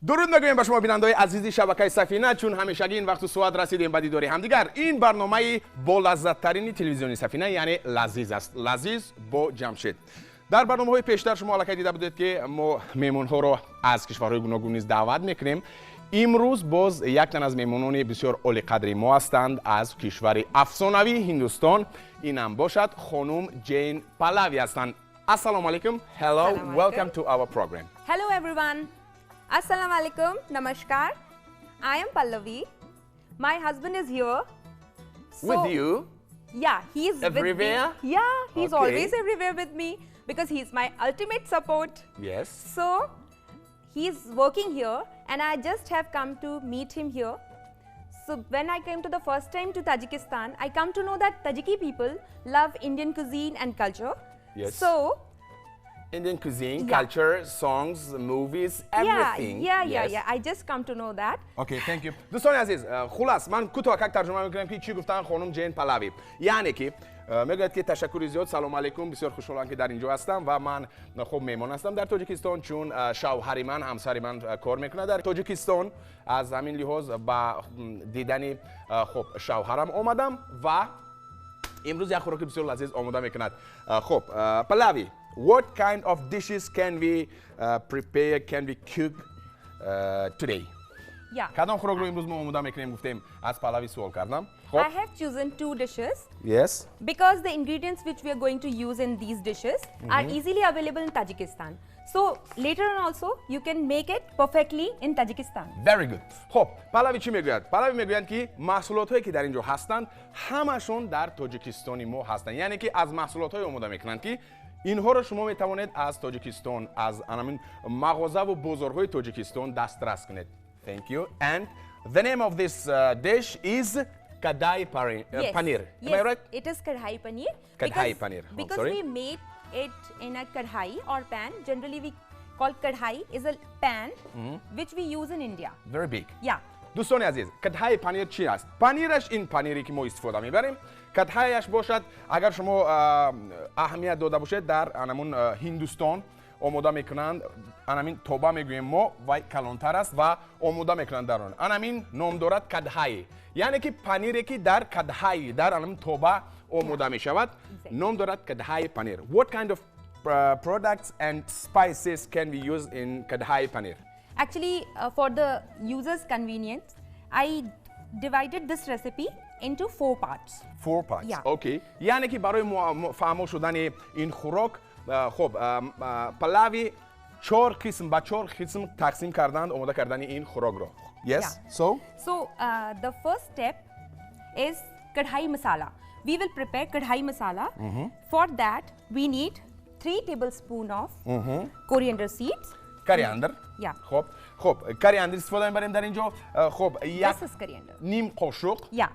Дуруд мегӯем ба шумо, бинандаои азизи шабакаи Сафина. Чун ҳамешагӣ ин вақту соат расидем ба дидори ҳамдигар. Ин барномаи болаззаттарини телевизиони Сафина, яъне Лазиз аст, Лазиз бо Ҷамшед. Дар барномаҳои пештар шумо аллакай дида будед, ки мо меҳмонҳоро аз кишварҳои гуногун низ даъват мекунем. Имрӯз боз як тан аз меҳмонони бисёр олиқадри мо ҳастанд аз кишвари афсонавии Ҳиндустон. Инам бошад хонум Ҷейн Палави ҳастанд. Ассалому алайкум. Hello, welcome to our program. Hello everyone. Assalamu alaikum. Namaskar. I am Pallavi. My husband is here. So, with you? Yeah, he's everywhere. With me. Yeah, he's always everywhere with me because he's my ultimate support. Yes. So he's working here and I just have come to meet him here. So when I came to the first time to Tajikistan, I come to know that Tajiki people love Indian cuisine and culture. Yes. So Indian cuisine, culture, songs, movies, everything. Yeah. I just come to know that. Okay, thank you. Дӯстони азиз, хулас ман кӯтоҳ как тарҷума мекунам, ки чӣ гуфтан хонум Ҷейн Палави. Яъне ки мегӯяд, ки ташаккури зиёд, салом алейкум, бисёр хушҳолам, ки дар инҷо ҳастам ва ман хуб меҳмон ҳастам дар Тоҷикистон, чун шавҳари ман, ҳамсари ман кор мекунад дар Тоҷикистон. Аз ҳамин лиҳоз ба дидани хуб шавҳарам омадам ва имрӯз як хӯроки бисёр лазиз омода мекунад. Хуб, Палави, what kind of dishes can we prepare, can we cook today? Yeah. Кадом хӯрокро имрӯз мо омода мекунем, гуфтем, аз Палави суол кардам. Хуб. I have chosen two dishes because the ingredients which we are going to use in these dishes are easily available in Tajikistan. So later on also you can make it perfectly in Tajikistan. Very good. Хуб, Палави чӣ мегӯяд? Палави мегӯянд, ки маҳсулотҳое, ки дар ин ҷо ҳастанд, ҳамашон дар Тоҷикистони мо ҳастанд. Яъне ки аз маҳсулотҳое омода мекунанд, ки инҳоро шумо метавонед аз Тоҷикистон, аз анамин мағозаву бозорҳои Тоҷикистон дастрас кунед. Thank you. And the name of this dish is kadai Yes. paneer. Yes, Am I right? it is kadhai paneer. Kadhai paneer. Oh, Because sorry. we made it in a kadhai or pan. Generally, we call kadhai is a pan which we use in India. Very big. Yeah. Дӯстони азиз, кадҳаи панир чи аст? Панираш ин панире, ки мо истифода мебарем. Кадҳаяш бошад, агар шумо аҳамият дода бошед, дар анамун Ҳиндустон омода мекунанд, анамин тоба мегӯем мо, вай калонтар аст ва омода мекунанд дар он. Анамин ном дорад кадҳаи, яъне ки панире, ки дар кадҳаи, дар анамин тоба омода мешавад, ном дорад кадҳаи панир. What kind of products and spices can we use in kadhai paneer? Actually, for the user's convenience, I divided this recipe into four parts. Four parts. Yeah. Okay. یعنی که برای فهمو شدن این خوراک خب پلاوی چهار قسم با چهار قسم تقسیم کردند آماده کردن این خوراک را. Yes. Yeah. So So the first step is kadhai masala. We will prepare kadhai masala. For that, we need 3 tablespoon of coriander seeds. Coriander. Yeah. خب، coriander استفاده میبریم در اینجا. خب، یک This is coriander. نیم قاشق. Yeah.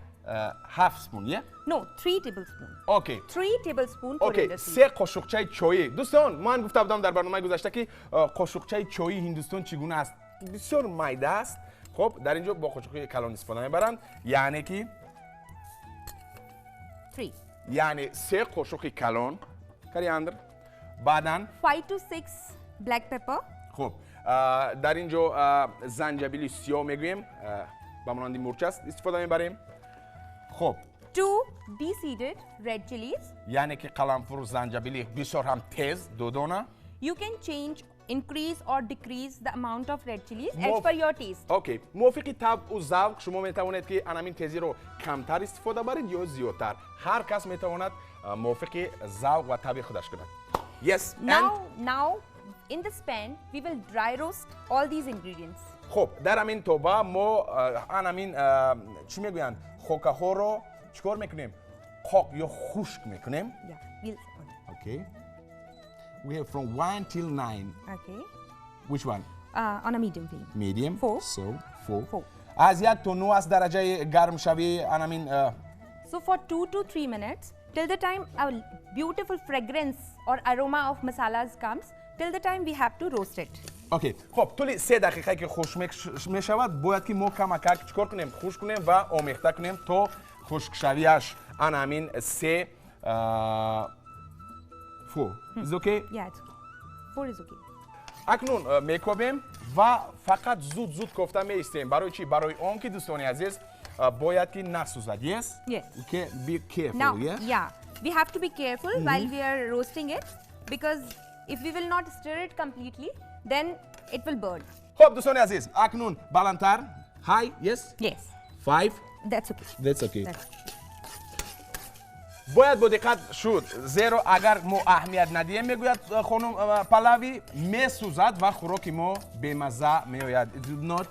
Half spoon, yeah? No, 3 tablespoon. Okay. 3 tablespoon Okay. coriander seeds. 3 قاشقچه چای. دوستان، من گفته بودم در برنامه گذشته که قاشقچه چای هندوستان چگونه است. بسیار میده است. خب، در اینجا با قاشق کلان استفاده میبرند، یعنی که 3. یعنی 3 قاشق کلان coriander. بعدا 5 to 6 black pepper. خب، در اینجا زنجبیل سیاه میگوییم، به مانند مرچ است، استفاده میبریم. خب. 2 deseeded red chilies. یعنی که قلمفور زنجبیلی بسیار هم تیز، 2 دانه. You can change, increase or decrease the amount of red chilies as per your taste. Okay، موافق طبع و ذوق شما میتوانید که انامین تیزی رو کمتر استفاده برید یا زیادتر. هر کس میتواند موافق ذوق و طبع خودش کند. Yes. Now in this pan we will dry roast all these ingredients. خب، در همین توبه ما انامین چی میگویند، خوکه ها رو چیکار میکنیم؟ قاق یا خشک میکنیم. Yeah, we'll Okay. We have from 1 till 9. Okay. Which one? On a medium flame. Medium. Four. So, 4. Four. از 1 تا 9 از درجه گرم شوی انامین So for 2 to 3 minutes, till the time a beautiful fragrance or aroma of masalas comes, till the time we have to roast it. Okay. خب، طول 3 دقیقه که خشک می شود، باید که ما کمکک چیکار کنیم؟ خشک کنیم و آمیخته کنیم تا خشک شویش. انامین 3 4 is okay? Yeah, it's okay. 4 is okay. Акнун мекобем ва фақат зуд зуд кофта меистем. Барои чӣ? Барои он ки, дӯстони азиз, бояд ки насӯзад. Yes? Yes. Okay, be careful, Now, yeah? yeah, we have to be careful while we are roasting it, because if we will not stir it completely, then it will burn. Хуб, дӯстони азиз, акнун баландтар. High, yes? Yes. Five. That's okay. That's okay. That's Бояд бо диққат шуд, зеро агар мо аҳамият надиҳем, мегӯяд хонум Палави, месӯзад ва хӯроки мо бемазза меояд. It will not,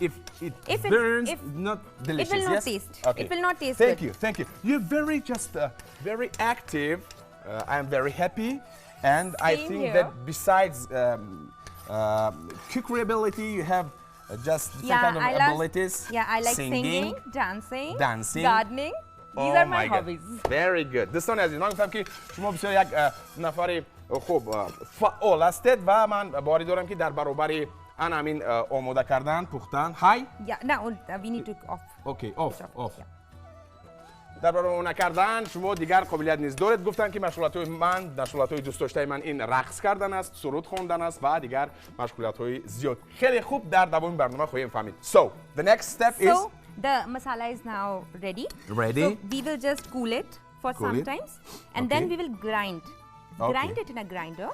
if it If it- burns, if not delicious. It will not yes? taste. Okay. It will not taste Thank good. you, thank you. You're very just very active. I am very happy, and I Same think here. That besides cookery ability, you have just different Yeah, kind of I love abilities. Yeah, I like singing, dancing, dancing. Gardening. These Oh are my my God. hobbies. Very good. Дӯстони азиз, ман гуфтам ки шумо бисёр як нафари хуб фаъол ҳастед ва ман боварӣ дорам ки дар баробари ана ҳамин омода кардан, пухтан, high. Yeah, now we need to off. Okay, off, Off, off. Yeah. Дар баробари омода кардан шумо дигар қобилият низ доред. Гуфтанд ки машғулиятҳои ман, машғулиятҳои дӯстдоштаи ман ин рақс кардан аст, суруд хондан аст ва дигар машғулиятҳои зиёд. Хеле хуб, дар давоми барнома хоҳем фаҳмид. So the next step is So the masala is now ready. Ready. So we will just cool it for Cool some it. Times and then we will grind. Grind it in a grinder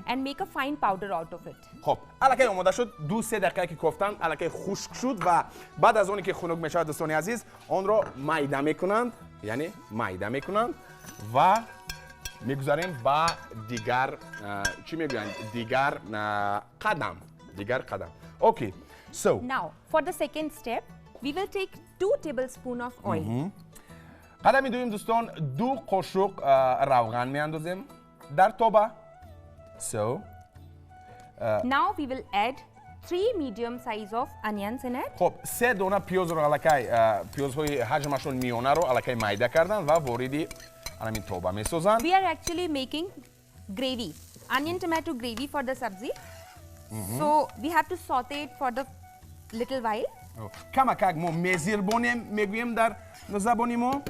and make a fine powder out of it. Хуб, аллакай омода шуд. 2-3 дақиқа ки кофтанд, аллакай хушк шуд ва баъд аз оне ки хунук мешавад, дӯстони азиз, онро майда мекунанд, яъне майда мекунанд ва мегузарем ба дигар чӣ мегӯянд, дигар қадам, дигар қадам. Okay, so Now, for the second step, we will take 2 tablespoon of oil. Қадами дуюм, дӯстон, 2 қошуқ равған меандозем дар тоба. So Now we will add 3 medium size of onions in it. Хуб, се дона пиёзро аллакай пиёзҳои ҳаҷмашон миёнаро аллакай майда кардан ва вориди ҳамин тоба месозанд. We are actually making gravy, onion tomato gravy for the sabzi. So we have to saute it for the little while. Камакак мо мезирбонем, мегӯем дар забони мо.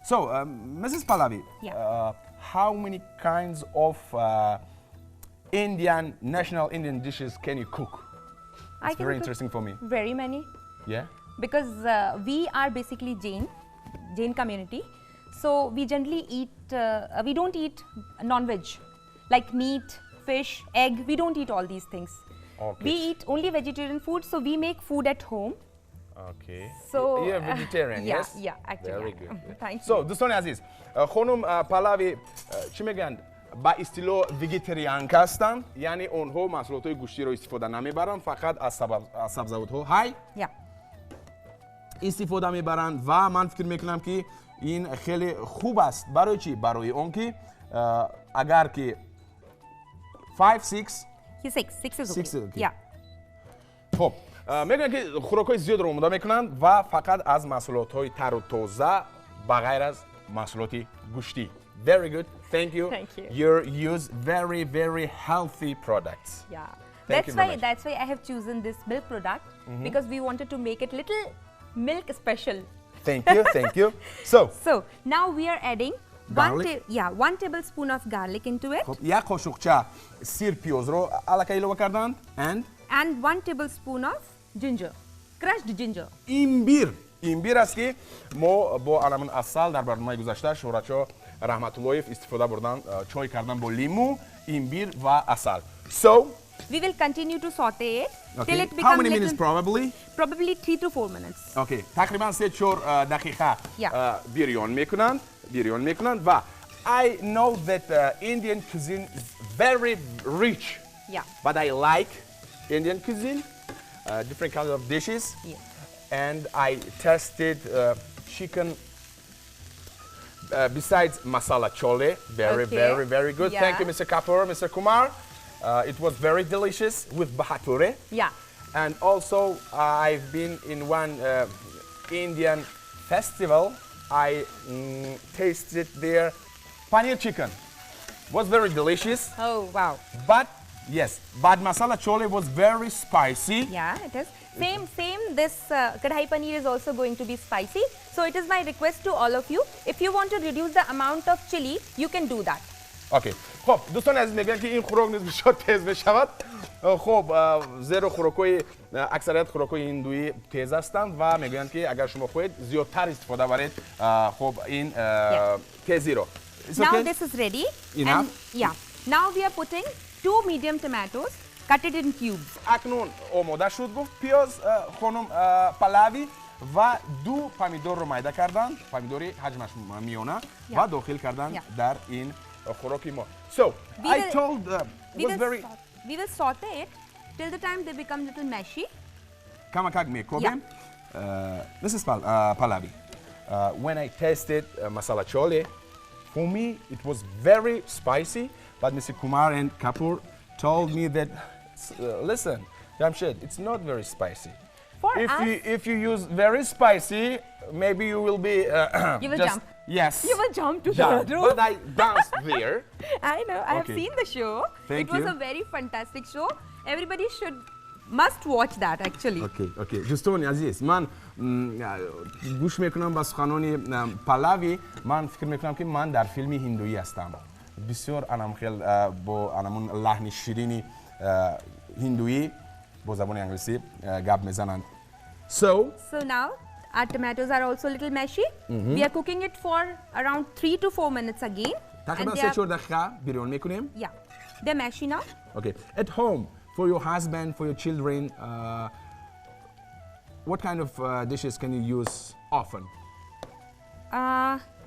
So Mrs. Pallavi, Yeah. How many kinds of Indian national Indian dishes can you cook? I It's can very cook interesting for me. very many because we are basically Jain community. So we generally eat, we don't eat non-veg, like meat, fish, egg. We don't eat all these things. We eat only vegetarian food, so we make food at home. So, You're vegetarian, yeah, yes? Yeah, actually, Very I good. am. Thank So, you. дӯстони азиз, хонум Палави чӣ мегӯянд? Ба истилоҳ вегетарианка ҳастанд, яъне онҳо маҳсулотҳои гӯштиро истифода намебаранд, фақат аз сабзавотҳо ҳай Yeah. истифода мебаранд ва ман фикр мекунам ки ин хеле хуб аст. Барои чӣ? Барои он ки агар ки 5 6 Yeah, six. Six is okay. Six is okay. Yeah. Хуб, мегӯянд ки хӯрокҳои зиёдро омода мекунанд ва фақат аз маҳсулотҳои тару тоза ба ғайр аз маҳсулоти гӯштӣ. Very good, thank you. Thank you. You use very, very healthy products. Yeah. Thank That's you very why much. That's why I have chosen this milk product, because we wanted to make it little milk special. Thank you, thank you. So So now we are adding one Garlic? Yeah, 1 tablespoon of garlic into it Хуб, як қошуқча сир пиёзро аллакай илова карданд and and 1 tablespoon of ginger, crushed ginger. Имбир, имбир аст ки мо бо анамун асал дар барномаи гузашта Шӯҳратшо Раҳматуллоев истифода бурдан, чой кардан бо лимӯ, имбир ва асал. So We will continue to saute it till it How becomes many minutes little, probably? Probably 3 to 4 minutes. Okay, тақрибан 3-4 дақиқа Yeah. бирён мекунанд, бирён мекунанд ва I know that Indian cuisine is very rich, but I like Indian cuisine, different kinds of dishes, and I tested chicken, besides masala chole, very, very, very good. Thank you, Mr. Kapoor, Mr. Kumar. It was very delicious with bhature. And also, I've been in one Indian festival. I tasted their paneer chicken. Was very delicious, Oh wow. But yes, but masala chole was very spicy. Yeah, it is. Same, same. This kadhai paneer is also going to be spicy. So it is my request to all of you. If you want to reduce the amount of chili, you can do that. Okay. Хуб, дӯстони азиз, мегӯянд, ки ин хӯрок низ бисёр тез мешавад. Хуб, зеро хӯрокҳои аксарият хӯрокҳои ҳиндуӣ тез ҳастанд ва мегӯянд, ки агар шумо хоҳед зиёдтар истифода баред, хуб, ин тезиро. Now okay? This is ready. Enough? And yeah. Now we are putting two medium tomatoes, cut it in cubes. Акнун омода шуд, гуфт пиёз хонум Палави, ва ду помидорро майда карданд, помидори ҳаҷмаш миёна, ва дохил карданд дар ин хӯроки мо. So, we I told was very We will saute it till the time they become little mashy. Камакак мекобем. This is Pallavi. When I tasted masala chole, for me it was very spicy, but Mr. Kumar and Kapoor told me that, listen, Jamshed, it's not very spicy. For if us, you use very spicy, maybe you will be You will just, jump. Yes. You will jump to jump. the roof. But I danced there. I know. I have seen the show. Thank It was you. a very fantastic show. Everybody should must watch that, actually. Okay. Дӯстони азиз, ман гӯш мекунам ба суханони Палави, ман фикр мекунам, ки ман дар филми ҳиндуӣ ҳастам. Бисёр анам хел бо анамун лаҳни ширини ҳиндуӣ бо забони англисӣ гап мезананд. So, So now our tomatoes are also a little mashy. We are cooking it for around 3 to 4 minutes again. Тақрибан And they are- 3-4 дақиқа бирён мекунем. Yeah, they're mashy now. Okay. At home, for your husband, for your children, what kind of dishes can you use often?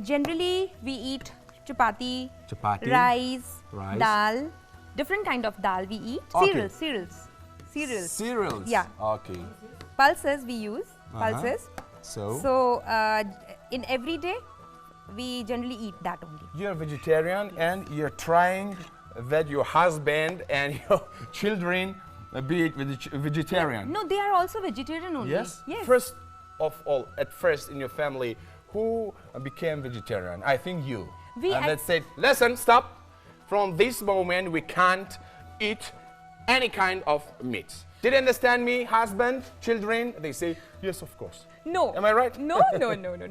Generally, we eat chapati, Chapati, rice, rice. Dal, different kind of dal we eat. Okay. Cereals, cereals, cereals. Cereals. Yeah. Okay. Pulses we use. Pulses. So, So in every day, we generally eat that only. You're vegetarian and you're trying that your husband and your children be vegetarian. No, they are also vegetarian only. Yes? Yes. First of all, at first in your family, who became vegetarian? I think you. We And they said, listen, stop. From this moment, we can't eat any kind of meat. Did you understand me, husband, children? They say, yes, of course. No. Am I right? No,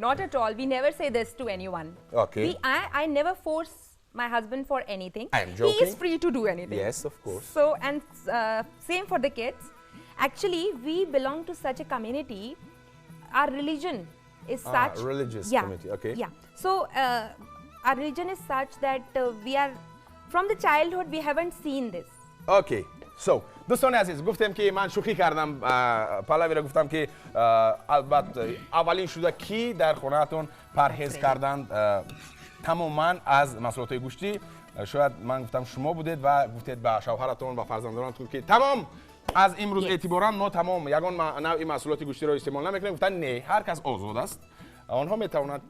not at all. We never say this to anyone. Okay. I never force my husband for anything. I am He joking. is free to do anything. Yes, of course. So, and same for the kids. Actually, we belong to such a community. Our religion is Ah, such. Religious Yeah, community, okay. Yeah. So, our religion is such that we are, from the childhood, we haven't seen this. Okay, so дӯстони азиз, гуфтем, ки ман шӯхӣ кардам, Палавиро гуфтам, ки албатта аввалин шуда ки дар хонаатон парҳез карданд тамоман аз маҳсулотҳои гӯштӣ, шояд ман гуфтам шумо будед ва гуфтед ба шавҳаратон ва фарзандонатон, ки тамом, аз имрӯз эътиборан мо тамом ягон навъи маҳсулоти гӯштиро истеъмол намекунем. Гуфтанд, не, ҳар кас озод аст, онҳо метавонад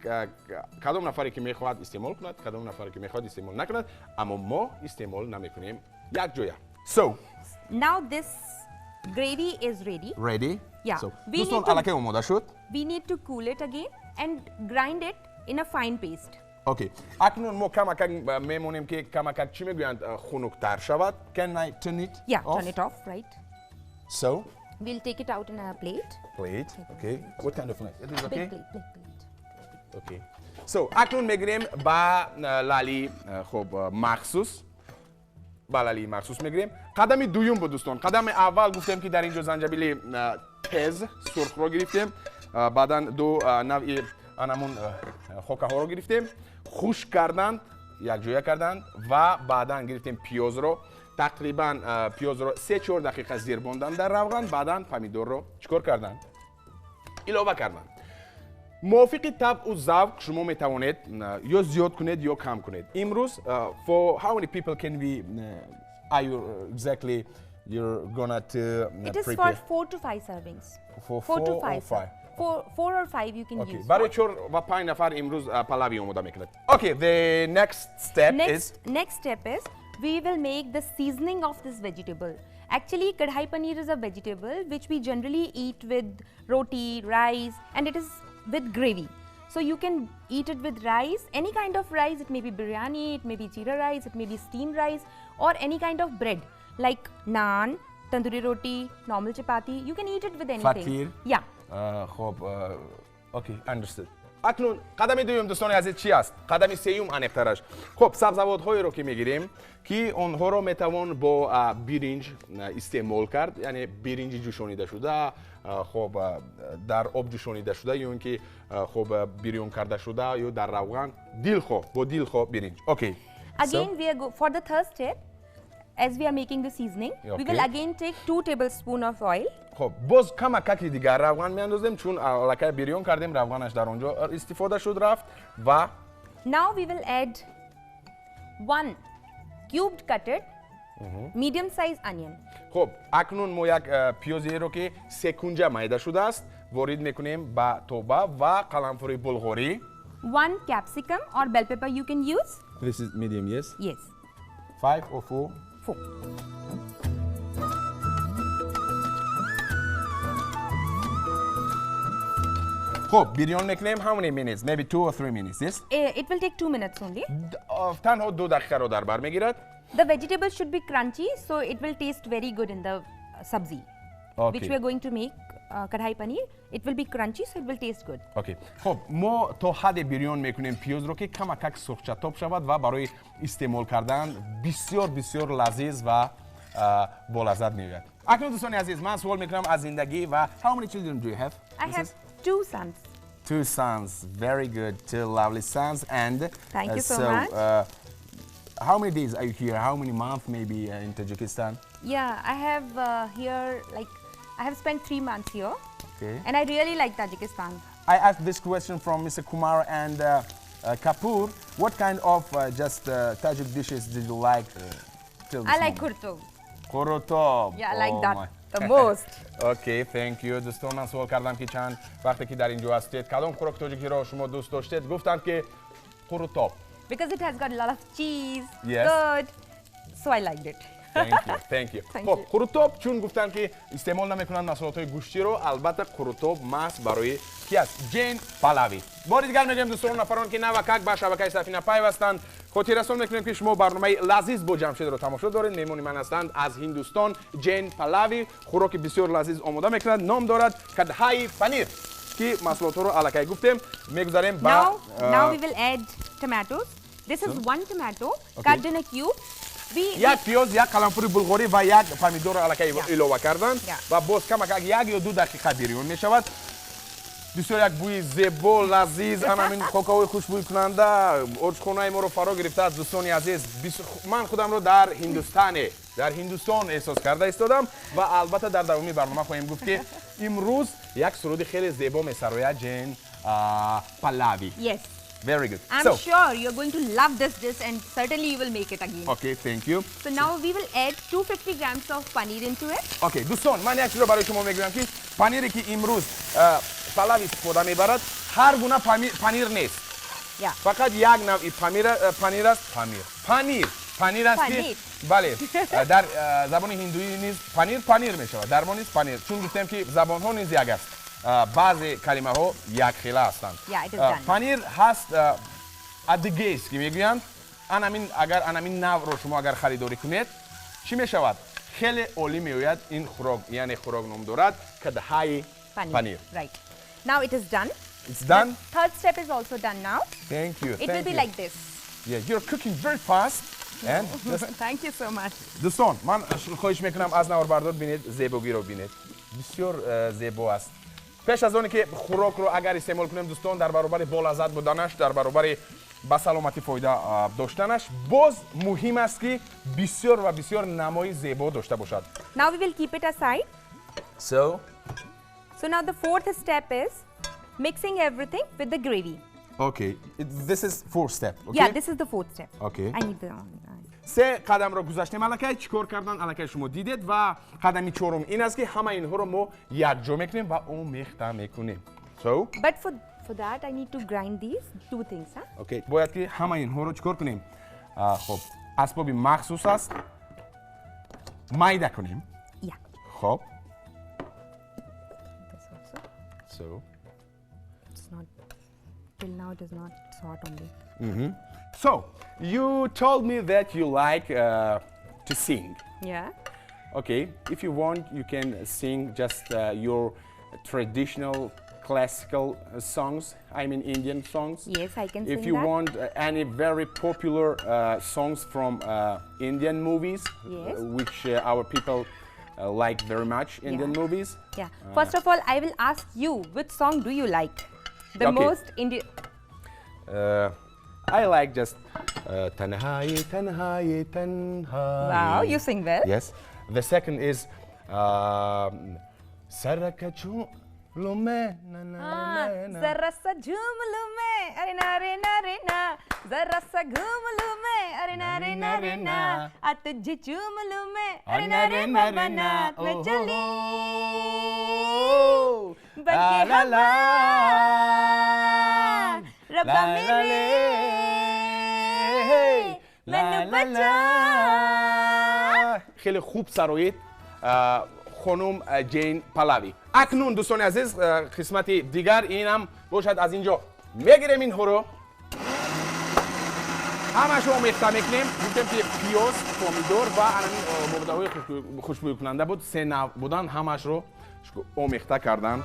кадом нафаре ки мехоҳад истеъмол кунад, кадом нафаре ки мехоҳад истеъмол накунад, аммо мо истеъмол намекунем якҷоя. So Now this gravy is ready. Ready. Yeah. So We дӯстон, need to- аллакай омода шуд. We need to cool it again and grind it in a fine paste. Okay, акнун мо камакак мемонем, ки камакак чӣ мегӯянд, хунуктар шавад. Can I turn it Yeah, off? Turn it off, right? So We'll take it out in a plate. Plate, okay. What kind of plate? It is okay. Big plate, big plate. Okay, so акнун мегирем ба лали, хуб, махсус, ба лалии махсус мегирем. Қадами дуюм буд, дӯстон. Қадами аввал гуфтем, ки дар ин ҷо занҷабили тез сурхро гирифтем, баъдан ду навъи анамун хокаҳоро гирифтем, хушк карданд, якҷоя карданд ва баъдан гирифтем пиёзро, тақрибан пиёзро 3-4 дақиқа зир бонданд дар равған, баъдан помидорро чикор карданд? Илова карданд. Мувофиқи табъу завқ шумо метавонед ё зиёд кунед, ё кам кунед. Имрӯз for how many people can we are you exactly you're gonna to It is for prepare? 4 to 5 servings. For 4 to four or 5. Five? 4 or 5 you can Okay. use. Барои чор ва панҷ нафар имрӯз Палави омода мекунад. Okay, the next step Next, is next step is we will make the seasoning of this vegetable. Actually, kadhai paneer is a vegetable which we generally eat with roti, rice, and it is with gravy. So you can eat it with rice, any kind of rice. It may be biryani, it may be jeera rice, it may be steamed rice, or any kind of bread like naan, tandoori roti, normal chapati. You can eat it with anything. Fatir. Yeah. خب, okay, understood. Акнун қадами дуюм, дӯстони азиз, чӣ аст? Қадами сеюм аниқтараш. Хуб, сабзавотҳоеро ки мегирем, ки онҳоро метавон бо биринҷ истеъмол кард, яъне биринҷи ҷӯшонида шуда, хуб, дар об ҷӯшонида шуда ё ин ки, хуб, бирён карда шуда ё дар равған, дилхоҳ, бо дилхоҳ биринҷ. Окей. Again, we are go for the third step, as we are making the seasoning, we will again take 2 tablespoon of oil. Хуб, боз камакаки дигар равған меандозем, чун аллакай бирён кардем, равғанаш дар он ҷо истифода шуд, рафт ва Now we will add 1 cubed cutted medium size onion. Хуб, акнун мо як пиёзеро, ки секунҷа майда шудааст, ворид мекунем ба тоба ва қаламфури булғорӣ. 1 capsicum or bell pepper you can use. This is medium, yes? Yes. 5 or 4? 4. Хуб, бирён мекунем. How many minutes? Maybe 2 or 3 minutes, yes? It will take 2 minutes only. Танҳо 2 дақиқаро дар бар мегирад. The vegetables should be crunchy, so it will taste very good in the sabzi, which we are going to make kadhai paneer. It will be crunchy, so it will taste good. Okay. Хуб, мо то ҳадде бирён мекунем пиёзро, ки камакак сурхчатоб шавад ва барои истеъмол кардан бисёр бисёр лазиз ва болаззат меояд. Акнун, дӯстони азиз, ман суол мекунам аз зиндагӣ ва how many children do you have? I have 2 sons. 2 sons, very good, 2 lovely sons. And thank you so much. How many days are you here? How many months maybe in Tajikistan? Yeah, I have here, like, I have spent 3 months here. Okay. And I really like Tajikistan. I asked this question from Mr. Kumar and Kapoor. What kind of just Tajik dishes did you like till this I like moment? Qurtub. Qurtub. Yeah, I like Oh that my. the most. Okay, thank you. дӯстон, ман суол кардам, ки чанд вақте ки дар инҷо ҳастед, кадом хӯроки тоҷикиро шумо дӯст доштед? Гуфтанд, ки қурутоб. Because it has got a lot of cheese, Yes. curd, so I liked it. Thank you, thank you. Thank хуб, you. қурутоб, чун гуфтанд, ки истеъмол намекунанд маҳсулотҳои гӯштиро, албатта қурутоб маҳз барои ки аст? Ҷен Палави. Бори дигар мегӯем, дӯстон, нафарон, ки навакак ба шабакаи Сафина пайвастанд, хотиррасон мекунем, ки шумо барномаи лазиз бо Ҷамшедро тамошо доред. Меҳмони ман ҳастанд аз Ҳиндустон Ҷен Палави. Хӯроки бисёр лазиз омода мекунад, ном дорад кадҳаи панир, ки маҳсулотҳоро аллакай гуфтем. Мегузарем ба Now we will add tomatoes. This is 1 tomato cut in a cube. Як пиёз, як қаламфури булғорӣ ва як помидорро аллакай илова карданд ва боз камакак 1 ё 2 дақиқа бирён мешавад. Бисёр як бӯи зебо, лазиз, анамин хокаҳои хушбӯйкунанда ошхонаи моро фаро гирифтааст. Дӯстони азиз, ман худамро дар Ҳиндустане, дар Ҳиндустон эҳсос карда истодам ва албатта дар давоми барнома хоҳем гуфт, ки имрӯз як суруди хеле зебо месарояд Ҷен Палави. Yes. Very good. I'm So, sure you're going to love this dish and certainly you will make it again. Okay, thank you. So now we will add 250 grams of paneer into it. Okay, дӯстон, ман як чизро барои шумо мегӯям, ки панире, ки имрӯз Палави истифода мебарад, ҳар гуна панир нест. Фақат як навъи панир аст, памир, панир, панир аст, ки панир. Бале, дар забони ҳиндуӣ низ панир панир мешавад, дар мо низ панир, чун гуфтем, ки забонҳо низ як аст, баъзе калимаҳо якхела ҳастанд. Yeah, it is done. Панир ҳаст адыгейский мегӯянд. Анамин, агар анамин навъро шумо агар харидорӣ кунед, чӣ мешавад? Хеле олӣ меояд ин хӯрок, яъне хӯрок ном дорад кадҳаи Paneer. панир. Right. Now it is done. It's done. The third step is also done now. Thank you. It will Thank be you. like this. Yeah, you're cooking very fast and just Thank you so much. Дӯстон, ман хоҳиш мекунам аз наворбардор, бинед, зебогиро бинед, бисёр зебо аст. Пеш аз оне ки хӯрокро агар истеъмол кунем, дӯстон, дар баробари болаззат буданаш, дар баробари ба саломатӣ фоида доштанаш, боз муҳим аст, ки бисёр ва бисёр намои зебо дошта бошад. Now we will keep it aside. So So now the fourth step is mixing everything with the gravy. Okay, this is fourth step, okay? Yeah, this is the fourth step. Okay. I need the Се қадамро гузаштем аллакай, чӣ кор кардан аллакай шумо дидед, ва қадами чорум ин аст, ки ҳама инҳоро мо якҷо мекунем ва омехта мекунем. So But for that I need to grind these two things, huh? Okay, бояд ки ҳама инҳоро чӣ кор кунем? Хуб, асбоби махсус аст, майда кунем. Yeah. Хуб. This also. So It's not, till now it is not, it's hot only. So you told me that you like to sing. Yeah. Okay, if you want, you can sing just your traditional Classical songs, I mean Indian songs. Yes, I can If sing you that. want any very popular songs from Indian movies, Yes. which our people like very much, Indian Yeah. movies. Yeah. First of all, I will ask you, which song do you like? The Okay. most Indian. I like just Tanhaye, Tanhaye, Tanhaye. Wow, you sing well. Yes. The second is Saraka Chulo Me, na na na na. जरा सा झूम लूं मैं, अरे ना रे ना रे ना, जरा सा घूम लूं मैं, अरे ना रे ना रे ना, आ तुझे चूम लूं मैं, अरे ना रे बाबा ना, मैं चली बन के ला ला हवा, रब्बा मेरे मैनू बचा। خیلی خوب سرایید خانم جین پلاوی. اکنون دوستان عزیز، قسمت دیگر اینم باشد. از اینجا میگیریم اینها رو، همش رو آمیخته میکنیم. گفتیم که پیاز، помидор و همین مبده‌های خوشبوی کننده بود، سه نوع بودن، همش رو آمیخته کردن.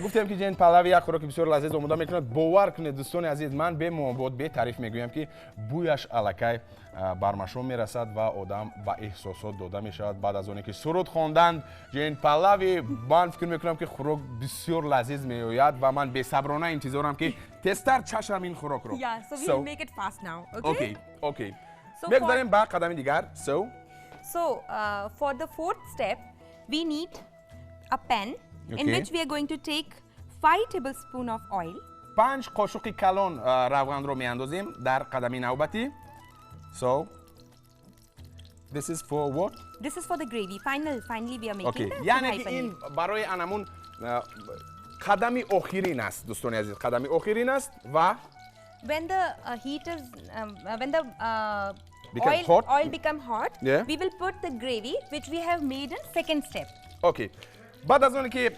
گفتیم که جین پلاوی یک خوراک بسیار لذیذ آماده میکند. باور کنید دوستان عزیز، من به محبت به تعریف میگویم که بویش الکی بر مشام میرسد و آدم به احساسات داده میشود. بعد از اونی که سرود خواندند جین پلاوی، من فکر میکنم که خوراک بسیار لذیذ میآید و من بی صبرانه انتظارم که تستر چشم این خوراک رو. Yeah, so we will make it fast now. Okay? Okay, okay. So بگذاریم به قدم دیگر. So So for the fourth step, we need a pan in which we are going to take 5 tablespoon of oil. 5 قاشق کلان روغن رو میاندازیم در قدم نوبتی. So this is for what? This is for the gravy. Finally we are making the یعنی kadhai که این paneer. برای انمون قدم آخرین است دوستان عزیز، قدم آخرین است و when the heat is when the Become oil hot. oil become hot, Yeah. we will put the gravy which we have made in second step. Okay. بعد از اون که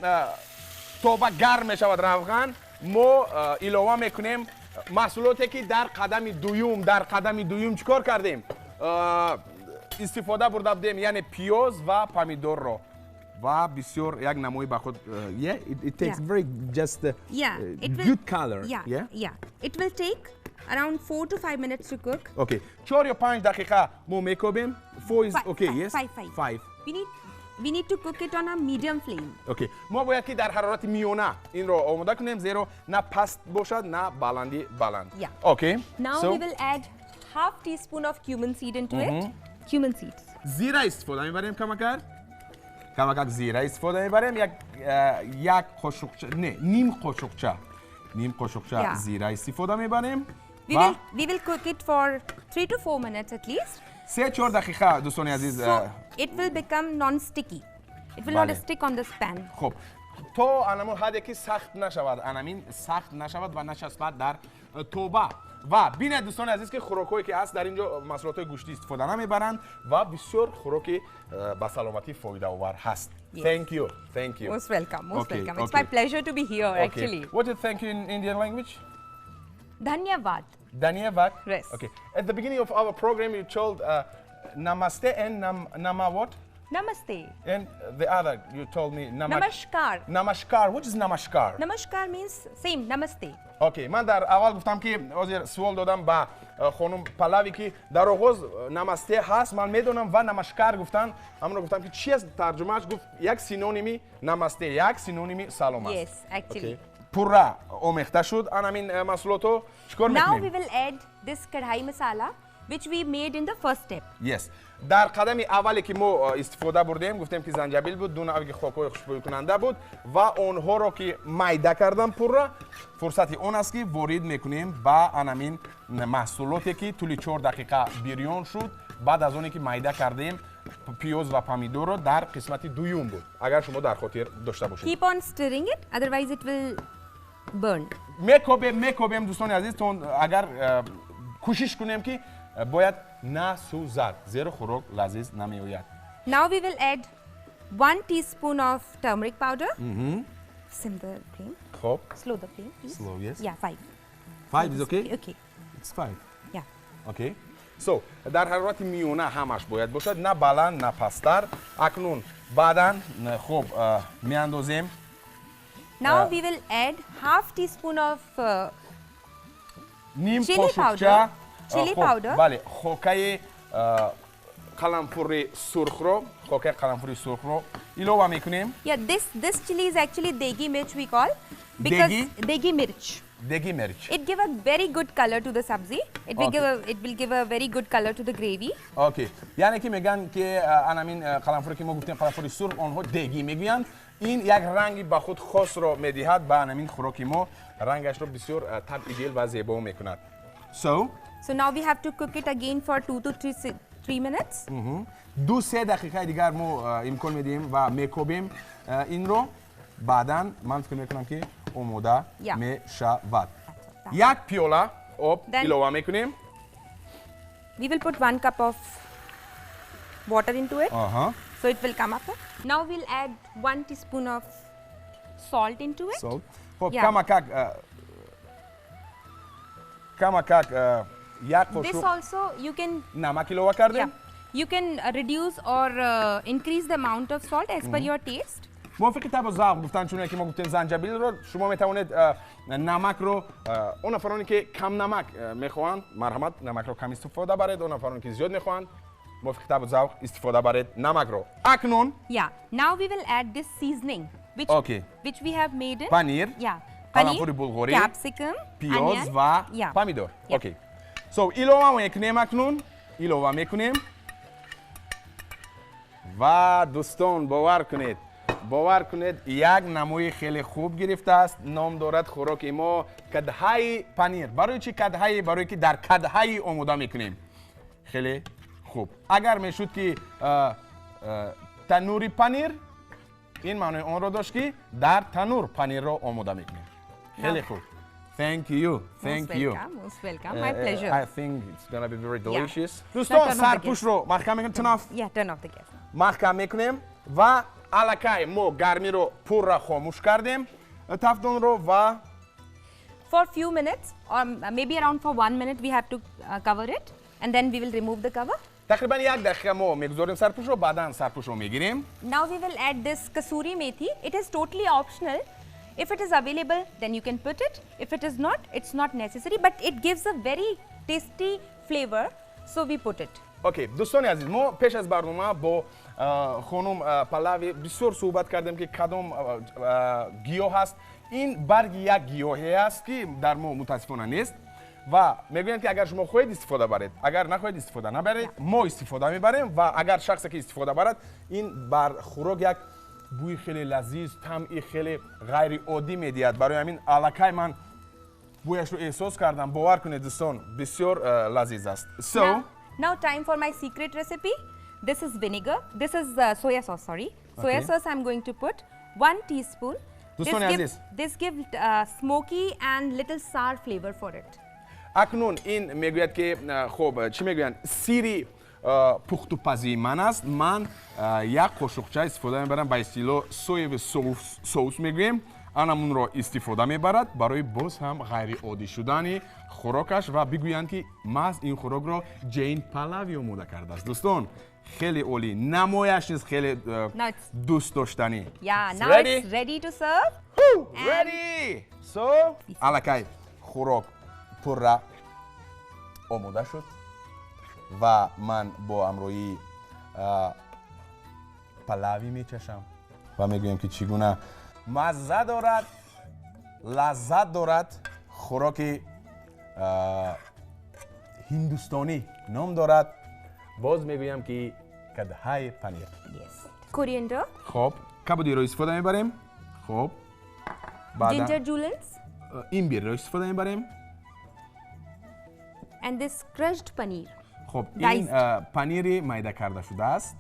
توبه گرم می شود روغن، ما علاوه میکنیم محصولاتی که در قدم دوم چیکار کردیم؟ استفاده برده بودیم، یعنی پیاز و помидор رو و بسیار یک نموی به خود. Yeah, it takes Yeah. very just Yeah, it will good color. Yeah, Yeah? yeah. It will take around 4 to 5 minutes to cook. Okay. 4 یا 5 دقیقه ما میکوبیم. 4 is Five, okay, five, yes? five, five. 5. We need to cook it on a medium flame. Okay. ما باید که در حرارت میانه این رو آماده کنیم، زیرا نه پست باشد نه بلندی بلند. Yeah. Okay. Now So, we will add half teaspoon of cumin seed into it. Cumin seeds. زیره استفاده میبریم کمکر. کمکر زیره استفاده میبریم. یک قاشقچه، نه نیم قاشقچه. نیم قاشقچه Yeah. زیره استفاده میبریم. We و will cook it for 3 to 4 minutes at least. 3-4 دقیقه دوستان عزیز. So it will become non-sticky. It will not بله. stick on this pan. خب تا انمون حدی که سخت نشود، انمین سخت نشود و نچسبد در توبه. و بینید دوستان عزیز که خوراک‌هایی که هست در اینجا محصولات گوشتی استفاده نمیبرند و بسیار خوراک به سلامتی فایده آور هست. Yes. Thank you. Thank you. Most welcome. Most Okay, welcome. It's okay. my pleasure to be here Okay. actually. What is thank you in Indian language? Dhanyavad. Dhanyavad. Yes. Okay. At the beginning of our program you told namaste and nama what? Namaste. And the other you told me Namaskar. Namaskar. What is namaskar? Namaskar means same namaste. Okay. من در اول گفتم که حاضر سوال دادم به خانم پلاوی که در آغاز namaste هست من میدونم و namaskar گفتن، همون گفتم که چی است ترجمهش، گفت یک synonym ی namaste، یک synonym ی سلام است. Yes, actually. Okay. پورا آمیخته شد انمین محصولاتو چیکار Now میکنیم؟ we will add this kadhai masala which we made in the first step. Yes. در قدم اولی که ما استفاده بردیم گفتیم که زنجبیل بود، دو نوع خاک‌های خوشبوی کننده بود و آنها را که میده کردم پورا، فرصت اون است که وارد میکنیم به انمین محصولاتی که طول 4 دقیقه بریان شد. بعد از اونی که میده کردیم پیاز و помидор رو در قسمت دوم بود، اگر شما در خاطر داشته باشید. Keep on stirring it, otherwise it will burn. میکوبیم دوستان عزیز، تون اگر کوشش کنیم که باید نسوزد، زیرا خوراک لذیذ نمیآید. Now we will add 1 teaspoon of turmeric powder. Sim the flame. خب. Slow the flame, please. Slow, yes. Yeah, 5. Five is okay? Okay. It's five. Yeah. Okay. So, дар ҳарорати миёна ҳамаш бояд бошад, на баланд, на пасттар. Акнун баъдан хуб меандозем. Now we will add half teaspoon of ним chili қошуқча powder. Chili хуб, powder. Бале, хокаи қаламфури сурхро, хокаи қаламфури сурхро илова мекунем. Yeah, this chili is actually degi mirch we call because Degi? Degi mirch. Degi mirch. It give a very good color to the sabzi. It will give a it will give a very good color to the gravy. Okay, яъне ки мегӯянд ки анамин қаламфуре ки мо гуфтем, қаламфури сурх, онҳо дегӣ мегӯянд, ин як ранги ба худ хосро медиҳад ба анамин хӯроки мо, рангашро бисёр табъи ва зебо мекунад. So So now we have to cook it again for 2 to 3 minutes. 2-3 дақиқаи дигар мо имкон медиҳем ва мекобем инро, баъдан ман фикр мекунам, ки омода мешавад. Як пиёла об илова мекунем. We will put 1 cup of water into it. So it will come up. Now we'll add 1 teaspoon of salt into it. Salt. خب, Yeah. камакак як This қошуқ also you can намак илова кардем. Yeah. You can reduce or increase the amount of salt as per your taste. Мувофиқи табъу завқ гуфтан, чуне ки мо гуфтем, занҷабилро шумо метавонед намакро, он нафароне ки кам намак мехоҳанд, марҳамат, намакро кам истифода баред, он нафароне ки зиёд мехоҳанд, мувофиқи табъу завқ истифода баред намакро. Акнун Yeah. Now we will add this seasoning which which we have made in панир, yeah. қаламфури булғорӣ, capsicum, пиёз onion. Ва помидор. Yeah. Okay, so илова мекунем, акнун илова мекунем ва дӯстон, бовар кунед, бовар кунед, як намои хеле хуб гирифтааст. Ном дорад хӯроки мо кадҳаи панир. Барои чӣ кадҳаи? Барое ки дар кадҳаи омода мекунем. Хеле хуб. Агар мешуд ки танури панир, ин маънои онро дошт, ки дар танур панирро омода мекунем. Хеле хуб. Thank you. Thank Most you. welcome. Most welcome. My pleasure. I think it's gonna be very delicious. Дӯстон, Turn off the gas. сарпӯшро маҳкам мекунем. Turn off. Yeah, turn off the gas. Маҳкам мекунем ва аллакай мо гармиро пурра хомӯш кардем тафдонро ва For few minutes or maybe around for 1 minute we have to cover it and then we will remove the cover. Тақрибан як дақиқа мо мегузорем сарпӯшро, баъдан сарпӯшро мегирем. Now we will add this kasuri methi. It is totally optional. If it is available, then you can put it. If it is not, it's not necessary, but it gives a very tasty flavor, so we put it. Okay, дӯстони азиз, мо пеш аз барнома бо хонум Палави бисёр суҳбат кардем, ки кадом гиёҳ аст ин. Барги як гиёҳе аст, ки дар мо мутаассифона нест, ва мегӯянд, ки агар шумо хоҳед, истифода баред, агар нахоҳед, истифода набаред. Мо истифода мебарем ва агар шахсе ки истифода барад, ин бар хӯрок як бӯи хеле лазиз, таъми хеле ғайриоддӣ медиҳад. Барои ҳамин аллакай ман бӯяшро эҳсос кардам. Бовар кунед, дӯстон, бисёр лазиз аст. So Now time for my secret recipe. This is vinegar. This is soya sauce, sorry. Soya sauce I'm going to put 1 teaspoon. This дӯстони азиз. This give smoky and little sour flavor for it. Акнун ин мегӯяд, ки хуб, чӣ мегӯянд, сири пухтупазии ман аст. Ман як қошуқча истифода мебарам, ба истилоҳ соевый соус мегӯем, анамунро истифода мебарад барои боз ҳам ғайриоддӣ шудани хӯрокаш ва бигӯянд, ки маҳз ин хӯрокро Ҷейн Палави омода кардааст. Дӯстон, хеле олӣ, намояш низ хеле Now it's дӯстдоштанӣ. Yeah, It's now ready? It's ready to serve. Ready! So, аллакай хӯрок пурра омода шуд ва ман бо ҳамроҳии Палави мечашам ва мегӯем, ки чӣ гуна мазза дорад, лаззат дорад. Хӯроки ҳиндустонӣ ном дорад, боз мегӯям, ки кадҳаи панир. Yes. Coriander, Хоб, кабудиро истифода мебарем. Хоб, баъдан ginger juliennes, имбирро истифода мебарем. And this crushed paneer. Хоб, ин Diced. Панири майда карда шудааст,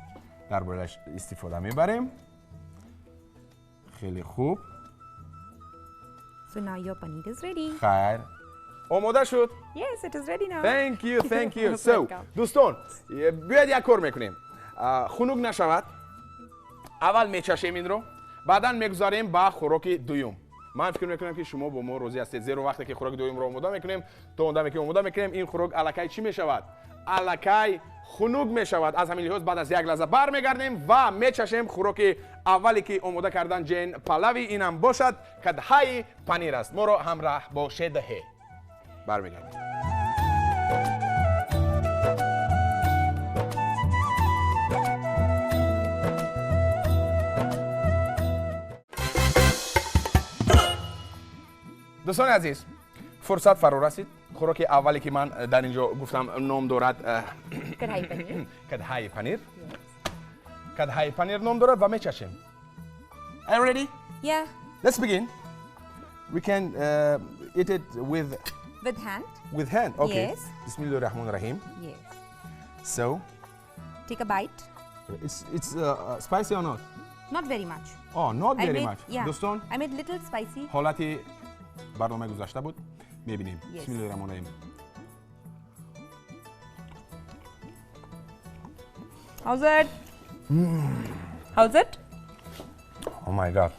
дар болаш истифода мебарем. Хеле хуб. So now your paneer is ready. Хайр, омода шуд. Yes, it is ready now. Thank you, thank you. Most So, welcome. дӯстон, биёед, як кор мекунем. Хунук нашавад, аввал мечашем инро, баъдан мегузарем ба хӯроки дуюм. Ман фикр мекунам, ки шумо бо мо розӣ ҳастед, зеро вақте ки хӯроки дуюмро омода мекунем, то он даме ки омода мекунем, ин хӯрок аллакай чӣ мешавад? Аллакай хунук мешавад. Аз ҳамин лиҳоз баъд аз як лаҳза бармегардем ва мечашем хӯроки аввале ки омода кардан Ҷейн Палави. Инам бошад кадҳаи панир аст. Моро ҳамраҳ бошед, бармегардем. Дӯстони азиз, фурсат фаро расид. Хӯроки аввале ки ман дар ин ҷо гуфтам, ном дорад кадҳаи панир. Кадҳаи панир, кадҳаи панир ном дорад ва мечашем. Are you ready? Yeah. Let's begin. We can eat it with With hand. With hand. Okay. Yes. Bismillahir Rahmanir Rahim. Yes. So, Take a bite. It's spicy or not? Not very much. Oh, not I very made, much. Yeah. Дӯстон, I made little spicy. Ҳолати барномаи гузашта буд. Мебинем. Yes. Bismillahir Rahmanir Rahim. How's it? How's it? Oh my God.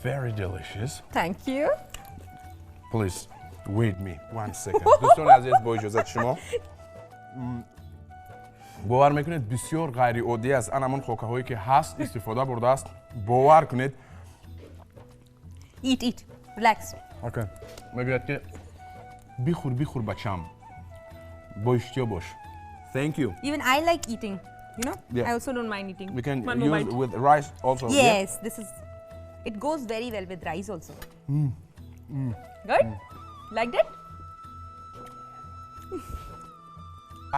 Very delicious. Thank you. Please wait me one second. Дӯстони азиз, бо иҷозати шумо. Бовар мекунед, бисёр ғайриоддӣ аст. Ан ҳамон хокаҳое ки ҳаст истифода бурдааст. Бовар кунед. Eat, eat. Relax. Okay. Мегӯяд ки бихӯр, бихӯр, бачам. Бо иштиҳо бош. Thank you. Even I like eating. You know? Yeah. I also don't mind eating. We can One more use bite. With rice also. Yeah? Yes, this is. It goes very well with rice also. Good? Liked it?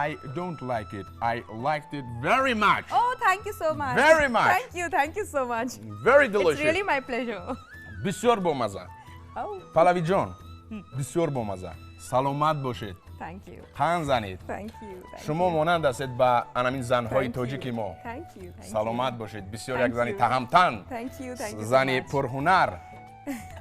I don't like it. I liked it very much. Oh, thank you so much. Very much. Thank you, thank you so much. Very delicious. It's really my pleasure. Бисёр бомаза. Oh, Палави ҷон, бисёр бомаза. Саломат бошед. Thank you. Қанд занед. Thank you. Thank Шумо you. Монанд ҳастед ба анамин занҳои Thank you. тоҷики мо. Thank you. Thank Саломат you. бошед. Бисёр Thank як зани you. таҳамтан. Thank you. Thank you so Зани much. пурҳунар.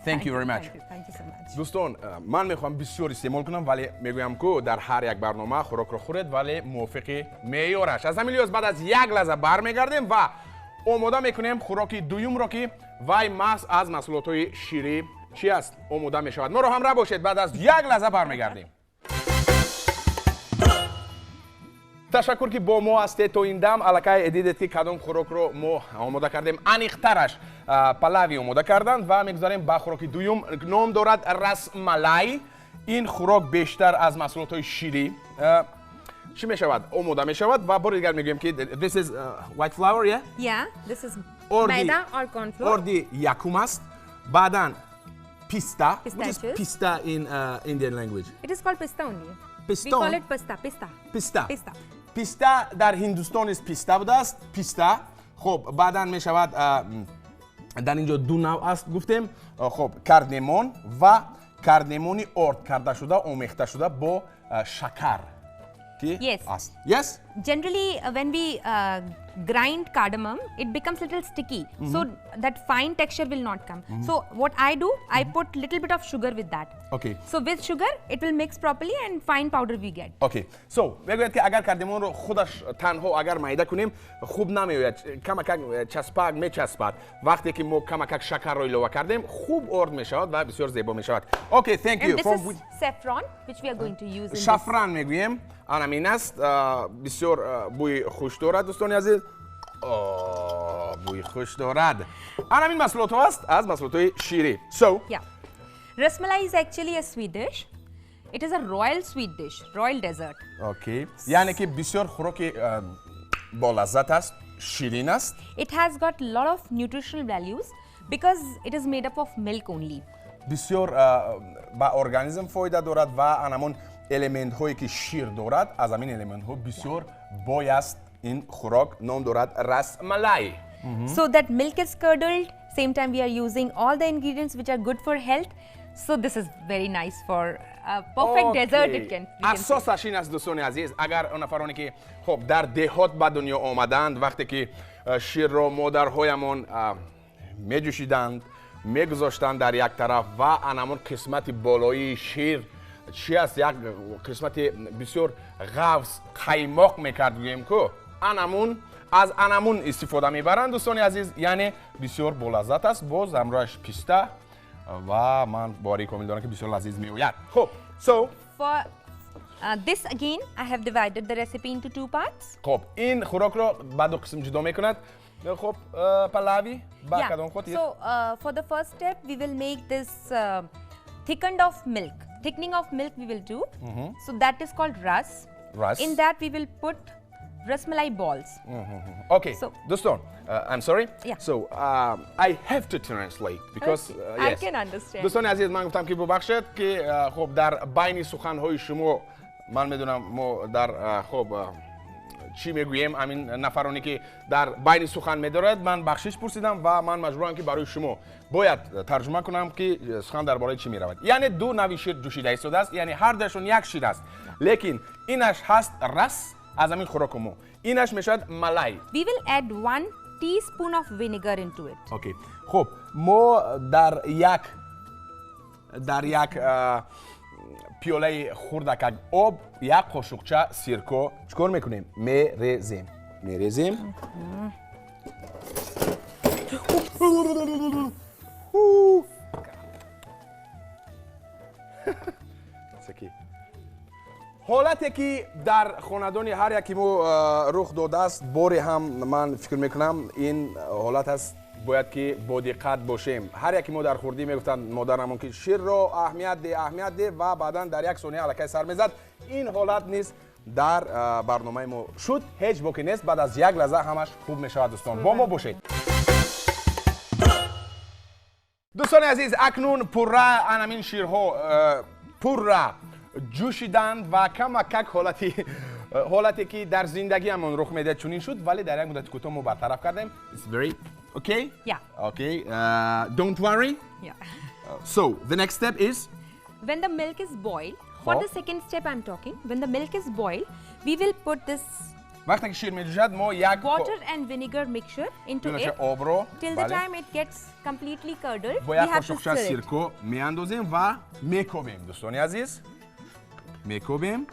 Thank you very much. Thank you. Thank you so much. Дӯстон, ман мехоҳам бисёр истеъмол кунам, вале мегӯям ку дар ҳар як барнома хӯрокро хӯред, вале мувофиқи меъёраш. Аз ҳамин лиҳоз баъд аз як лаҳза бармегардем ва омода мекунем хӯроки дуюмро, ки вай маҳз аз маҳсулотҳои ширӣ чӣ аст, омода мешавад. Моро ҳамроҳ бошед, баъд аз як лаҳза бармегардем. Ташаккур, ки бо мо ҳастед то ин дам. Аллакай дидед, ки кадом хӯрокро мо омода кардем. Аниқтараш, Палави омода карданд ва мегузарем ба хӯроки дуюм, ном дорад расмалай. Ин хӯрок бештар аз маҳсулотҳои ширӣ чӣ мешавад, омода мешавад. Ва бори дигар мегӯем, ки this is white flour, yeah? Yeah, this is Орди maida or corn flour. Орди якум аст, баъдан писта. What is Pistachios. Pista in Indian language? It is called pista only. We Pista? Call it pista, pista. Писта. Pista. Писта дар Ҳиндустон низ писта будааст, писта. Хуб, баъдан мешавад дар ин ҷо ду навъ аст, гуфтем. Хуб, кардемон ва кардемони орд кардашуда, омехташуда бо шакар ки Yes. аст. Yes. Generally, when we grind cardamom, it becomes little sticky. So that fine texture will not come. So what I do, I put little bit of sugar with that. Okay. So with sugar, it will mix properly and fine powder we get. Okay, so мегӯяд, ки агар кардемонро худаш танҳо агар майда кунем, хуб намеояд, камакак часпак мечаспад. Вақте ки мо камакак шакарро илова кардем, хуб орд мешавад ва бисёр зебо мешавад. Okay, thank And you. this From is which- saffron, which we are going to use in this. Шафран мегӯем, анамин аст. Бисёр бӯи хуш дорад, дӯстони азиз. О, бӯи хуш дорад. Анамин маҳсулотҳо аст аз маҳсулотҳои ширӣ. So Yeah. Rasmalai is actually a sweet dish. It is a royal sweet dish, royal dessert. Okay, яъне ки бисёр хӯроки болаззат аст, ширин аст. It has got a lot of nutritional values because it is made up of milk only. Бисёр ба организм фоида дорад ва анамон элементҳое ки шир дорад, аз ҳамин элементҳо бисёр бой аст. Ин хӯрок ном дорад расмалай. So that milk is curdled, same time we are using all the ingredients which are good for health. So this is very nice for a perfect dessert, it can, we can say. Асосаш ин аст, дӯстони азиз, агар он нафароне ки хуб дар деҳот ба дунё омаданд, вақте ки ширро модарҳоямон меҷӯшиданд, мегузоштанд дар як тараф ва анамон қисмати болоии шир чи аст, як қисмати бисёр ғафз қаймоқ мекард, гӯем ку, анамун аз анамун истифода мебаранд, дӯстони азиз. Яъне бисёр болаззат аст, боз ҳамроҳаш писта. Ва ман боварии комил дорам, ки бисёр лазиз меояд. Хуб, so For this again, I have divided the recipe into two parts. Хуб, ин хӯрокро ба ду қисм ҷудо мекунад. Хуб, Палави, ба кадом хотир? So for the first step, we will make this thickened of milk. Thickening of milk we will do. So that is called ras. Ras. In that we will put rasmalai balls. Okay. Дӯстон, I'm sorry. Yeah. So I have to translate because Okay. I yes. can understand. Дӯстони азиз, ман гуфтам, ки бубахшед, ки хуб, дар байни суханҳои шумо ман медонам, мо дар хуб, чӣ мегӯем, ҳамин нафароне, ки дар байни сухан медорад, ман бахшиш пурсидам ва ман маҷбурам, ки барои шумо бояд тарҷума кунам, ки сухан дар бораи чӣ меравад. Яъне ду нави шир ҷӯшида истодааст, яъне ҳар дуяшон як шир аст, лекин инаш ҳаст рас аз ҳамин хӯроку мо, инаш мешавад малай. We will add 1 teaspoon of vinegar into it. Okay, хуб, мо дар як пиёлаи хурдакак об як қошуқча сирко чикор мекунем? Мерезем. Ху. It's okay. Ҳолате, ки дар хонадони ҳар яки мо рух додааст, боре ҳам ман фикр мекунам, ин ҳолат аст, бояд ки бодиққат бошем. Ҳар яки мо дар хурдӣ мегуфтанд модарамон, ки ширро аҳамият де, аҳамият де, ва баъдан дар як сония аллакай сар мезад. Ин ҳолат низ дар барномаи мо шуд. Ҳеҷ боке нест, баъд аз як лаҳза ҳамаш хуб мешавад. Дӯстон, бо мо бошед. Дӯстони азиз, акнун пурра анамин ширҳо пурра ҷӯшиданд ва камакак ҳолате, ки дар зиндагиамон рух медиҳад, чунин шуд, вале дар як муддати кӯтоҳ мо бартараф кардем. It's very okay. Yeah. Okay, don't worry. Yeah. So the next step is When the milk is boiled, for Oh. the second step I'm talking, when the milk is boiled, we will put this вақте ки шир меҷӯшад, мо як water and vinegar mixture into it. Обро Till the time it gets completely curdled, бо we як have to қошуқча stir it. сирко меандозем ва мекобем. Дӯстони азиз, мекобем.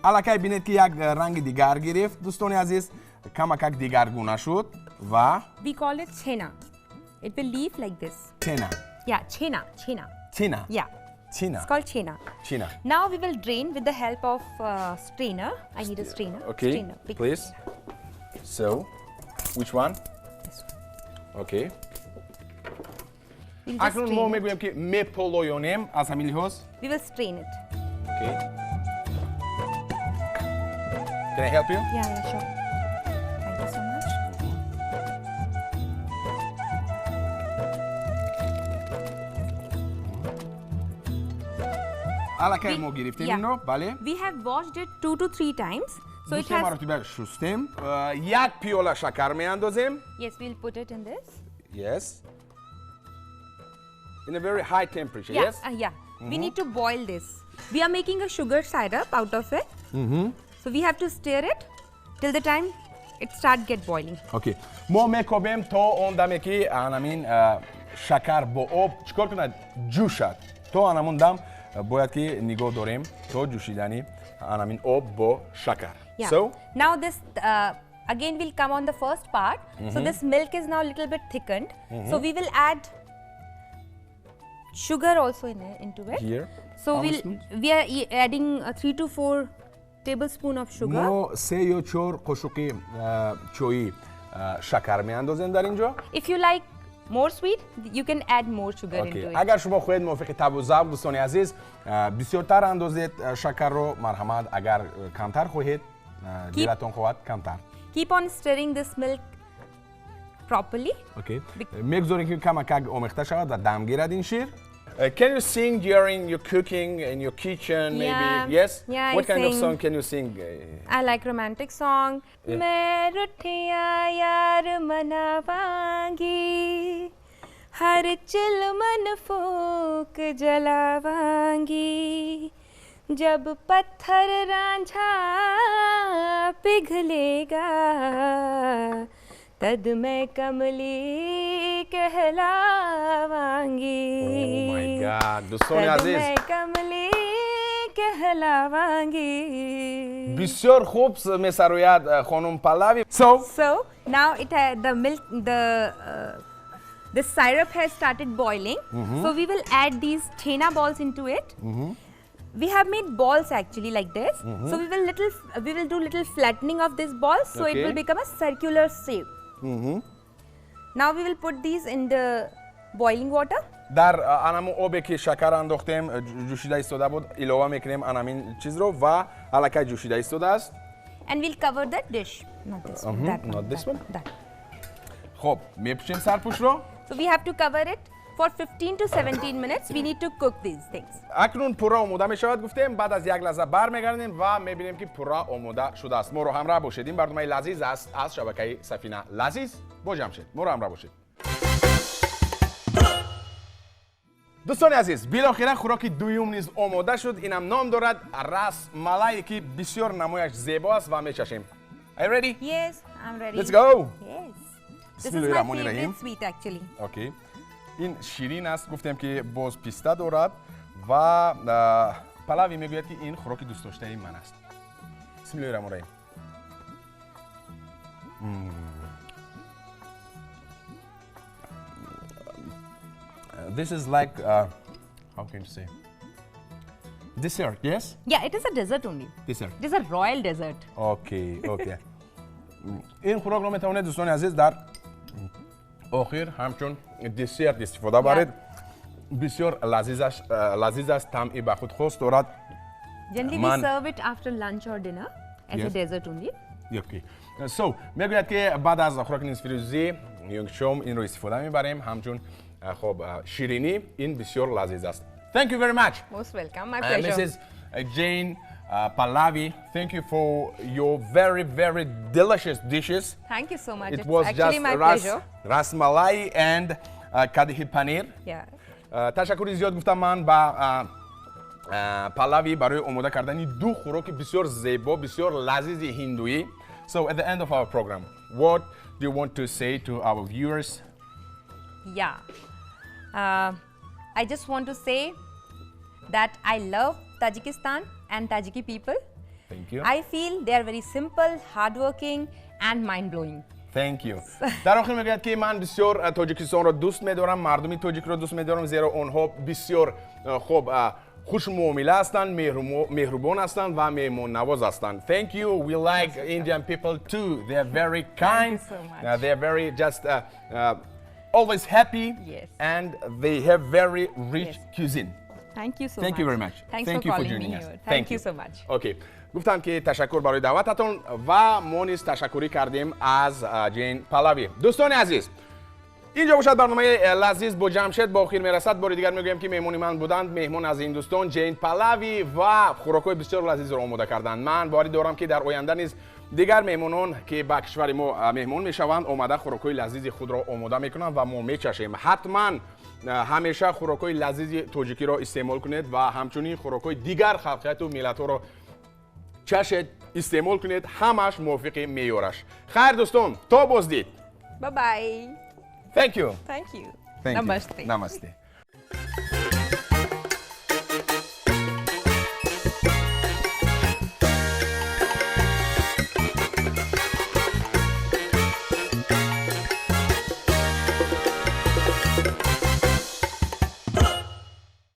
Аллакай бинед, ки як ранги дигар гирифт. Дӯстони азиз, камакак дигаргуна шуд ва We call it chena. It will leave like this. Тена? Yeah, chena, chena. Тина? Yeah, Тина. it's called chena. Чина. Now we will drain with the help of strainer. I need a strainer. Okay, Strainer. Big please. So, which one? This one. Okay. We'll just Акнун мо strain it. мегӯем, ки меполоёнем аз ҳамин лиҳоз. We will strain it. Okay. Can I help you? Yeah, sure. Thank you so much. Аллакай мо гирифтем Yeah. инро, бале. We have washed it two to three times. So it Ду-се has. маротиба шустем. Як пиёла шакар меандозем. Yes, we'll put it in this. Yes. In a very high temperature, Yeah, yes? Yeah. We need to boil this. We are making a sugar syrup out of it. So we have to stir it till the time it start get boiling. Okay. Мо мекобем то он даме, ки анамин шакар бо об чикор кунад? Ҷӯшад. То анамун дам бояд ки нигоҳ дорем то ҷӯшидани анамин об бо шакар. Yeah. So, now this again will come on the first part. So this milk is now little bit thickened. So we will add sugar also into it. Here. So How much we'll spoons? We are adding 3 to 4 tablespoon of sugar. Мо се ё чор қошуқи чоӣ шакар меандозем дар ин ҷо. If you like more sweet, you can add more sugar into it. Агар шумо хоҳед мувофиқи табъу завқ, дӯстони азиз, бисёртар андозед шакарро, марҳамат, агар камтар хоҳед, дилатон хоҳад, камтар. Keep on stirring this milk properly. Okay. Мегузорем, ки камакак омехта шавад ва дам гирад ин шир. Can you sing during your cooking in your kitchen, maybe? Yeah. Yes? Yeah, I What kind of sing. song can you sing? I like romantic song. Yeah. ਮੈਂ ਰੁੱਠਿਆਂ ਯਾਰ ਮਨਾਵਾਂਗੀ, ਹਰ ਚਿਲਮਨ ਫੂਕ ਜਲਾਵਾਂਗੀ, जब पत्थर रांझा पिघलेगा, तद मैं कमली कहलावांगी। Oh my God, дӯстони तद азиз. मैं कमली कहलावांगी। Бисёр хуб месарояд хонум Палави. So, So now it the milk, the The syrup has started boiling. So we will add these chhena balls into it. We have made balls actually like this. So we will do little flattening of these balls, so it will become a circular shape. Now we will put these in the boiling water. Дар анаму обе ки шакар андохтем, ҷӯшида истода буд, илова мекунем анамин чизро ва аллакай ҷӯшида истодааст. And we'll cover the dish. Not this one. That one. Not this that one? That. Хуб, мепӯшем сарпӯшро. So we have to cover it for 15 to 17 minutes. We need to cook these things. Акнун пурра омода мешавад, гуфтем. Баъд аз як лаҳза бармегардем ва мебинем, ки пурра омода шудааст. Моро ҳамроҳ бошед. Ин барномаи лазиз аст аз шабакаи Сафина, Лазиз бо Ҷамшед. Моро ҳамроҳ бошед. Дӯстони азиз, билохира хӯроки дуюм низ омода шуд. Инам ном дорад рас малае, ки бисёр намояш зебо аст, ва мечашем. Are you ready? Yes, I'm ready. Let's go. Yes. This is my Bismillahirrahmanirrahim. Favorite sweet actually. Okay. Ин ширин аст, гуфтем, ки боз писта дорад ва Палави мегӯяд, ки ин хӯроки дӯстдоштаи ман аст. Бисмиллоҳи раҳмони раҳим. This is like how can you say, dessert, yes? Yeah, it is a dessert only. Dessert. It is a royal dessert. Okay. Ин хӯрокро метавонед, дӯстони азиз, дар охир ҳамчун десерт истифода баред. Бисёр лазиз аст, таъми ба худ хос дорад. Generally, we serve it after lunch or dinner as a dessert only. Okay. So, мегӯяд, ки баъд аз хӯроки нисфирӯзӣ ё шом инро истифода мебарем ҳамчун хоб ширинӣ. Ин бисёр лазиз аст. Thank you very much. Most welcome. My pleasure. Mrs. Jane Pallavi, thank you for your very, very delicious dishes. Thank you so much. It It's was actually just my ras, pleasure. Ras malai and kadhi paneer. Yeah. Ташаккури зиёд гуфтам ман ба Палави барои омода кардани ду хӯроки бисёр зебо, бисёр лазизи ҳиндуӣ. So at the end of our program, what do you want to say to our viewers? Yeah. I just want to say that I love Tajikistan and Tajiki people. Thank you. I feel they are very simple, hardworking, and mind blowing. Thank you. Дар охир мегӯяд, ки ман бисёр Тоҷикистонро дӯст медорам, мардуми тоҷикро дӯст медорам, зеро онҳо бисёр хуб хушмуомила ҳастанд, меҳрубон ҳастанд ва меҳмоннавоз ҳастанд. Thank you. We like Indian people too. They are very kind. You so much. They are very just always happy. And they have very rich cuisine. Thank you so Thank much. You very much. Thanks Thank for you for calling joining me us. Here. Thank Thank you you. So much. Okay. Гуфтам, ки ташаккур барои даъвататон ва мо низ ташаккурӣ кардем аз Ҷейн Палави. Дӯстони азиз, инҷо бошад барномаи Лазиз бо Ҷамшед ба охир мерасад. Бори дигар мегӯям, ки меҳмони ман буданд меҳмон аз Ҳиндустон Ҷейн Палави ва хӯрокҳои бисёр лазизро омода карданд. Ман боварӣ дорам, ки дар оянда низ дигар меҳмонон, ки ба кишвари мо меҳмон мешаванд, омада хӯрокҳои лазизи худро омода мекунанд ва мо мечашем. Ҳатман ҳамеша хӯрокҳои лазизи тоҷикиро истеъмол кунед ва ҳамчунин хӯрокҳои дигар халқияту миллатҳоро чашед, истеъмол кунед, ҳамаш мувофиқи меъёраш. Хайр, дӯстон, то боздид. Bye bye. Thank you. Thank you. Thank you. Namaste. Namaste.